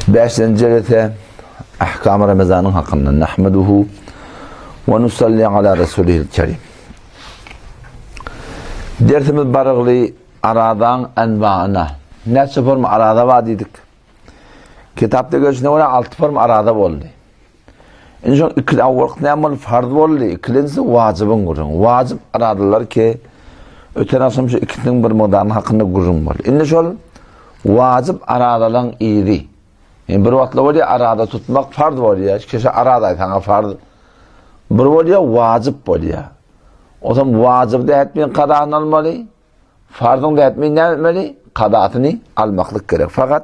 Bäşinji jelese Ahkam Ramazanyň hakynda nahmaduhu we nusalli ala rasulihil kerim. Dersimiz barygly aradaň enwaına. Näçe forma arada bar diýdik. Kitapda görüşine görä 6 forma arada boldy. Indi şoň iki awalky näme boldy? Farz boldy. Ikilenjisi wajybyň gürrüňi. Wajyp aradalar ki öten agşam şu ikisiniň bir mukdarynyň hakynda gürrüň boldy. Indi şol wajyp aradalaryň yzy. Yani bir wagtlar bolýar arada tutmak farz bolýar. Kişi arada saňa farz. Bir bolýar wajyp bolýar. O zaman wajyp da etmeýin kazasyny almaly. Farzyň dätmini näme etmeli? Kazasyny almaklyk gerek. Fakat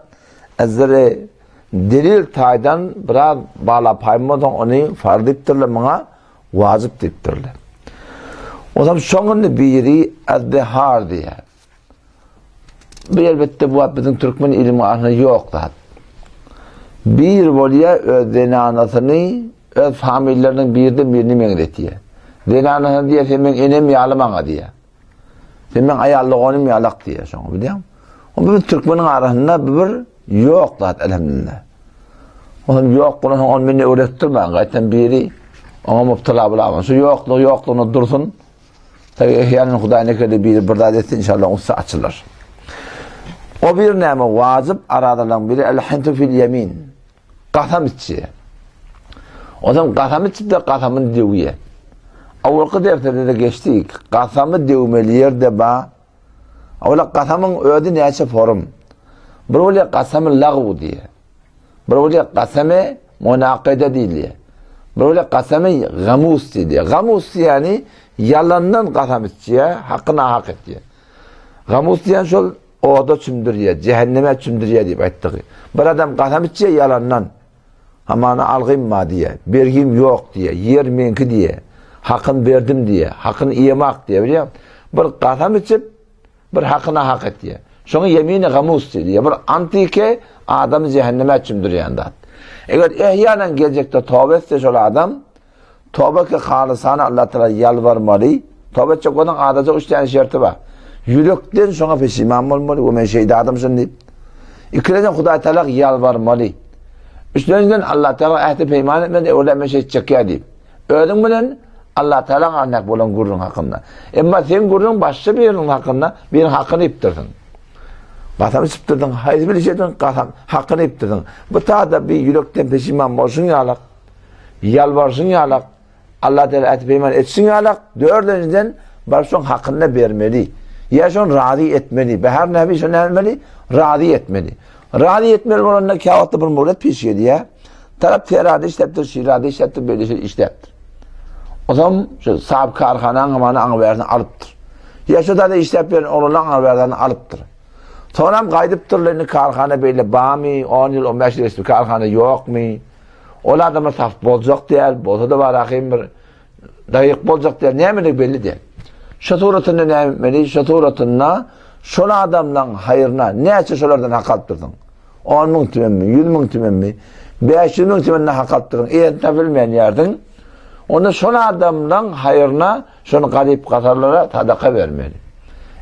ezleri delil taýdan biraz bala paýmadan ony farz diýipdirler muňa wajyp diýipdirler. O zaman şoň indi biri ezdihar diýär. Bu elbetde bu wagt biziň türkmen ilimiň arasynda ýok zat. Bir bolýar öz zenanasyny öz familiýalaryndan birden birini meňzetýär. Zenanasyna diýär sen meň enem ýaly maňa diýär. Sen meň aýal doganym ýalak diýýär şoňa, bilýäňmi? O biz türkmeniň arasynda bu bir ýok zat elhamdülillah. O hem ýok bolan soň ony meni öwretdirmän, gaýtam biri oňa mubtala bolaman. Şu ýoklugy ýoklugyna dursun. Tabi ehýanen Hudaý nekerde biri bir zat etsin inşallah üsti açylar. O bir näme wajyp aradalaryň biri el-hintu fil ýemin. Gasam içýär. Onsoň gasam içip-de gasamyny döwýär. Awalky derslerde-de geçdik. Gasamy döwmeli ýer-de bar. Awala gasamyň özi näçe forum. Bir bolýar gasamy lagw diýýär. Bir bolýar gasamy munakede diýilýär. Bir bolýar gasamy gamus diýilýär. Gamus diýýäni ýalandan gasam içýär, haky nahak etýär. Gamus diýen şol Oda çümdürýär, jähenneme çümdürýär diýip aýtdygy. Bir adam gasam içýär ýalandan. Hamana algym bar diýýär, bergim ýok diýýär, ýer meňki diýýär, hakyny berdim diýýär, hakyny iýemak diýýär, bilýäňmi? Bir gasam içip, bir hakyna hak etýär. Şoňa ýemini gamus diýilýär. Bir antike adamy jähenneme çümdürýän zat. Eger ehýanan geljekde toba etse şol adam, Toba ki halysana Allah Taala ýalbarmaly. Toba etjek bolsaň adaja üç täne şerti bar. Ýürekden şoňa peşiman bolmaly, we men şeýde adamşyn diýip. Ikilenjiden Hudaý Taala ýalbarmaly. Üçlenjiden Allah Taala ähti peýman etmeli, öwle men şeýtjek ýa diýip. Özüň bilen Allah Taala arasyndaky bolan gürrüň hakynda. Emma sen gürrüň başga biriniň hakynda, biriniň hakyny iýipdirsiň. Gasam içipdirdiň, haýsy bir iş ediň, gasam hakyny iýipdirsiň. Bu tada bir ýürekden peşiman bolşuň ýalak. Ýalbarşyň ýalak, Allah Teala ähti peýman etşiň ýalak, dördünjiden bar şoň hakyny bermeli. Ýa şony razy etmeli. Behar näbi şony näme Razy etmeli. Razy etmeli bolanda käwagtda bir muhlet peş gelýär. Tarap terada işläpdir, şirada işläpdir, beýle şey işläpdir. O zaman şu sahip karhanaň hamany aňy bärsini alypdyr. Ýa şu da işläp beren oglanlaň aňy bärsini alypdyr. Soňam gaýdypdyrlar indi karhana beýle bamy, 10 ýyl, 15 ýyl geçdi, karhana ýokmy? Ol adama saf boljak däl, bolsa-da bar ahym bir daýyk boljak däl, nämelik belli däl. Şu suratynda näme etmeli? Şu suratynda şol adamlaň haýryna näçe şolardan hak alyp durdyň? 10 müň tümenmi, 100 müň tümenmi, 500 müň tümenini hak alyp durdyň, eýesini tapylmaýan ýerdiň. Onda şol adamlaň haýryna şony garyp gasarlara sadaka bermeli.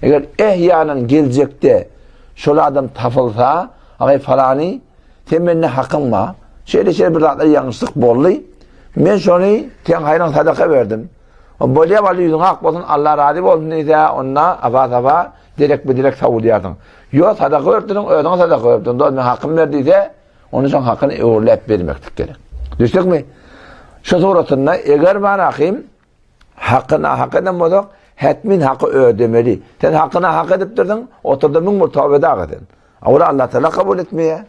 Eger ehýanan geljekde şol adam tapylsa, agaý falany Sen mende hakyň bar. Şeýle-şeýle bir zatlar ýalňyşlyk boldy. Men şony seň haýryňa sadaka berdim. O bolýa bally ýüzüň ak bolsun, Allah razy bolsun diýse, onda aba-saba derek bu derek sowulýarsyň. Ýok, sadaka beripdirsiň, özüňe sadaka beripdirsiň. Dost, men hakymy ber diýse, onda şoň hakyny öwrüläp bermeklik gerek. Düşdükmi? Şu suratynda eger bar ahym haky nahak eden bolsak, hetmin haky ödemeli. Sen haky nahak edipdirsiň, oturda müň bir toba dagy sen. Awra Allah Teala kabul etmeýär.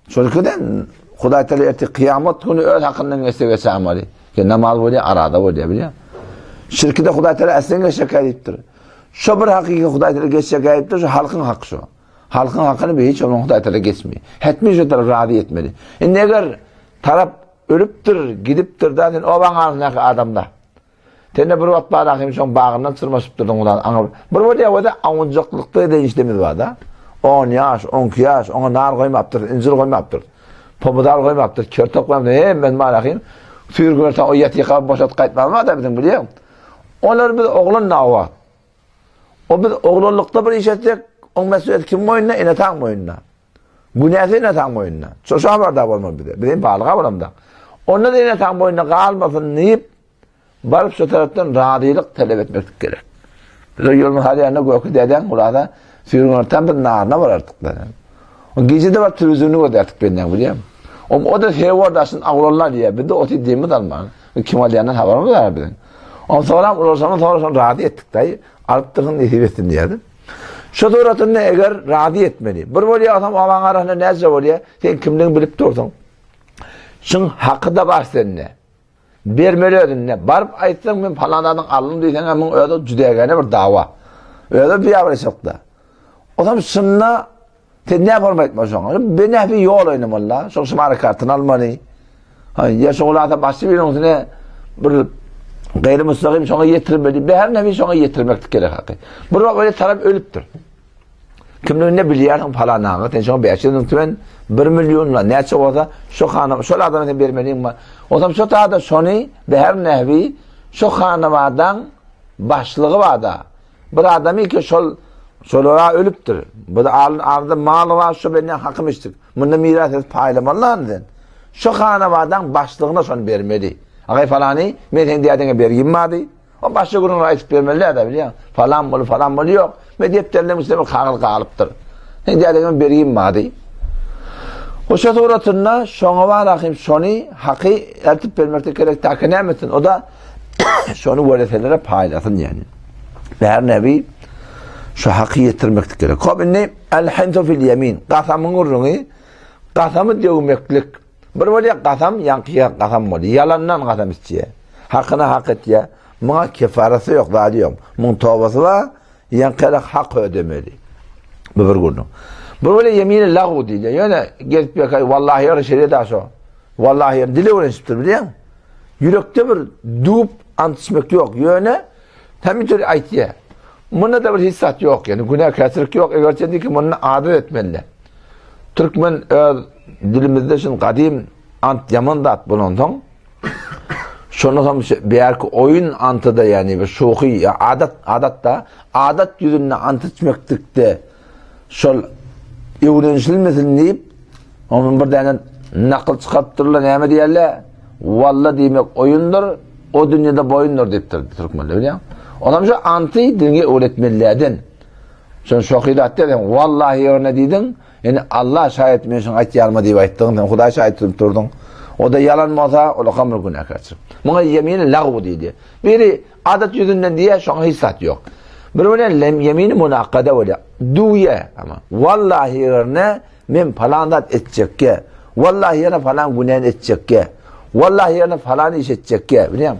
Şonuň Hudaý Teala ertir kıyamet günü öz hakyndan geçse geçämeli. Ki namaz bolýar, arada bolýar, bilýär. Şirki de Hudaý Teala äslen geçjek diýipdir. Şo bir hakyky Hudaý Teala geçjek diýipdir, şu halkyň haky şo. Halkyň hakyny bir hiç olmaň Hudaý Teala geçmeýär. Hetmin şu tarap razy etmeli. Indi eger tarap ölüpdir, gidipdir da sen obaň arasyndaky adamda. Sen-de bir wagt bar ahim şoň bagyndan çyrmaşyp durduň ulan aňa. Bir bolýar o-da awunjaklykda eden işlerimiz bar da. 10 ýaş, 12 ýaş oňa nar goýmapdyr, injir goýmapdyr. Pomidor goýmapdyr, kertok goýmapdyr. Hemmesi bar ahim. Süýr görse o ýatyka boşat gaýtmaz bar da biziň bilýäň. Olar biz oglan da o wagt. O biz oglanlykda bir iş etsek, oň mesuliyeti kim boýnuna? Ene-ataň boýnuna. Günäsi ene-ataň boýnuna. Şo şo habardar bolmaly bize. Biz hem balyga bolamda. Onda da ene-ataň boýnuna galmasyn diýip, baryp şo tarapdan razylyk talap etmeklik gerek. Biz o ýolun halýanda göki dädäň gulada süýrüň ortam biz naryna barardyk da. O gije de baryp telewizyony gözärdik benden bilýän. O, o da serwar daşyn awlanlar diýýär. Biz de oty demimiz alman. Kim alýandan habarymyz bar biziň. Ondan soňra ulaşandan soňra şony razy etdik daýy. Alypdyrsyň nesip etsin diýerdi. Şu suratynda eger razy etmeli. Bir bolýar adam awaň arasynda näce bolýar? Sen kimligini bilip dursuň. Şuň haky da bar sende. Bermeli özünde. Baryp aýtsaň men falan zadyň aldym diýseň hem muň özi jüdägene bir dawa. Özi biýabraçylykda. O zaman şunda Sen näme forma aýtma şoňa? Benäfi ýol oýnamaly-la. Şoň şumara kartyny almaly. Ha, ýa şoň ulasa başga biriniň üstüne bir gaýry mustagym şoňa ýetirmeli. Bäher näme şoňa ýetirmeklik gerek haky. Bir wagt öyle tarap ölüpdir. Kimligini bilýärsiň falanaňy, sen şoňa 500 müň tümen 1 million la näçe bolsa şo hana şol adama sen bermeliň bar. Onsoň şo tada şony bäher näbi şo hanabadaň başlygy barda. Bir adamy ki şol şolara ölüpdir. Bu da alyn arda maly bar şu benden hakym içdik. Munda miras edip paýlamaly lan sen. Şu hanabadaň başlygyna şony bermeli. Agay falany men seň dädeňe bergim bardy. O başga gürrüňleri aýtyp bermeli däde bilýän. Falan bolu falan bolu ýok. Men depderleň üstünde bir kagyz galypdyr. Seň dädeňe bergim bardy. O şu suratynda şoňa bar ahim şony haky eltip bermekde gerek täki näme etsin? O da Şony wereselere paýlasyn ýani. Bär nebi şu haky ýetirmeklik gerek. Hop indi el-hintu fil ýemin. Gasamyň gürrüňi gasamy döwmeklik. Bir bolýar gasam ýaňky gasam bolýar. Ýalandan gasam içýär. Hakyna hak etýär. Muňa kefarasy ýok, zady ýok. Muň tobasy bar, ýaňky hak ödemeli. Bu bir gürrüň. Bir bolýar ýemini lagu diýilýär. Ýöne gezip ýökay wallahi ýöne şeýle da şo. Wallahi ýöne dile öwrenişipdir bilýäň. Ýürekde bir düwüp ant içmek ýok. Ýöne hemişe aýtýar. Munda da bir hiç zat ýok. Ýani günäkärçilik ýok. Eger sen ki muny adat etmeli. Türkmen öz dilimizde şun gadym ant ýaman zat bolansoň şonda hem bärki oýun antyda ýani bir şuhy adat adatda adat ýüzünde ant içmeklikde şol öwrenişilmesin diýip, onuň bir däne nakyl çykarypdyrlar, näme diýerler? Walla diýmek oýundyr, o dünýede boýundyr diýipdir türkmenler, bilýäň. Onam şu anty dünýe öwretmelilerden. Şon şohydat diýen, wallahi ýerine diýdiň, ýani Allah şaýat men şuny aýtýarma diýip aýtdyň, sen Hudaý şaýat tutup durduň. O da ýalan bolsa, ol hem bir günäkärçilik. Muňa ýemini lagw diýdi. Biri Adat ýüzünden diýýär, şoňa hiç zat ýok. Bir bilen lem ýemini munakada bolýar. Düwýä ama. Wallahi ýerine men falan zat etjekge. Wallahi ýerine falan günäni etjekge. Wallahi ýerine falan iş etjekge. Bilýäň?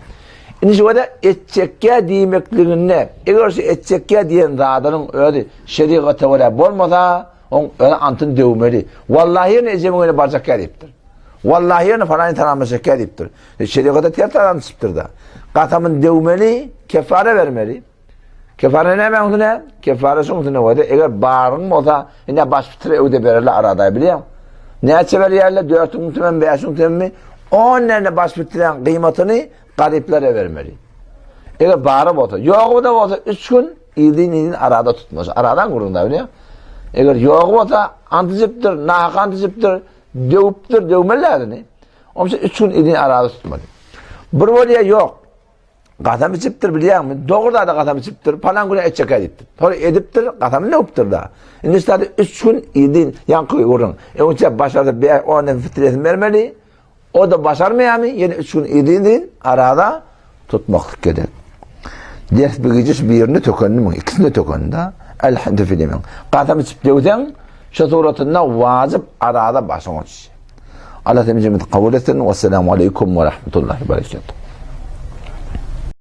Indi şu wada etjekge diýmekliginde, eger şu etjekge diýen zadynyň özi şerigata görä bolmasa, oň özi antyny döwmeli. Wallahi ýerine ejemiň öýüne barjakga diýipdir. Wallahi ýerine falan salamlaşjakga diýipdir. E, şerigatda ters adam çykypdyr-da. Gasamyny döwmeli, kefara bermeli. Kefara näme üstüne? Kefara şoň üstüne bolsa, eger baryň bolsa, indi baş fitre öwde bererler arada bilýän. Näçe berýärler? 4000 tümen, 5000 tümenmi? 10 näne baş fitreň gyýmatyny garyplara bermeli. Eger bary bolsa, ýogy da bolsa 3 gün ýyldyn-ýyldyn arada tutmaly. Aradan gurun da bilýän. Eger ýogy bolsa, antyjypdyr, nahak antyjypdyr, döwüpdir, döwmeli. Onça üç gün idin araza tutmaly. Bir bolýa ýok. Gasam içipdir bilýäňmi? Dogry zada gasam içipdir. Palan güne etjek edipdir. Sonra edipdir, gasamyny döwüpdir da. Indi şada üç gün idin ýaňky gürrüň. Öňçe başarsa bir on fitresini bermeli. O da başarmaýarmy? Ýene üç gün idin araza tutmaklyk gerek. Ders bir gije şu birini tökendi mi? İkisini de tökendi. Elhamdülillah. Gasam içip döwseň, şu suratynda wajyp arada başyň uçýar. Allah temizimizi kabul etsin. Vesselamu aleyküm ve rahmetullahi ve berekatuhu.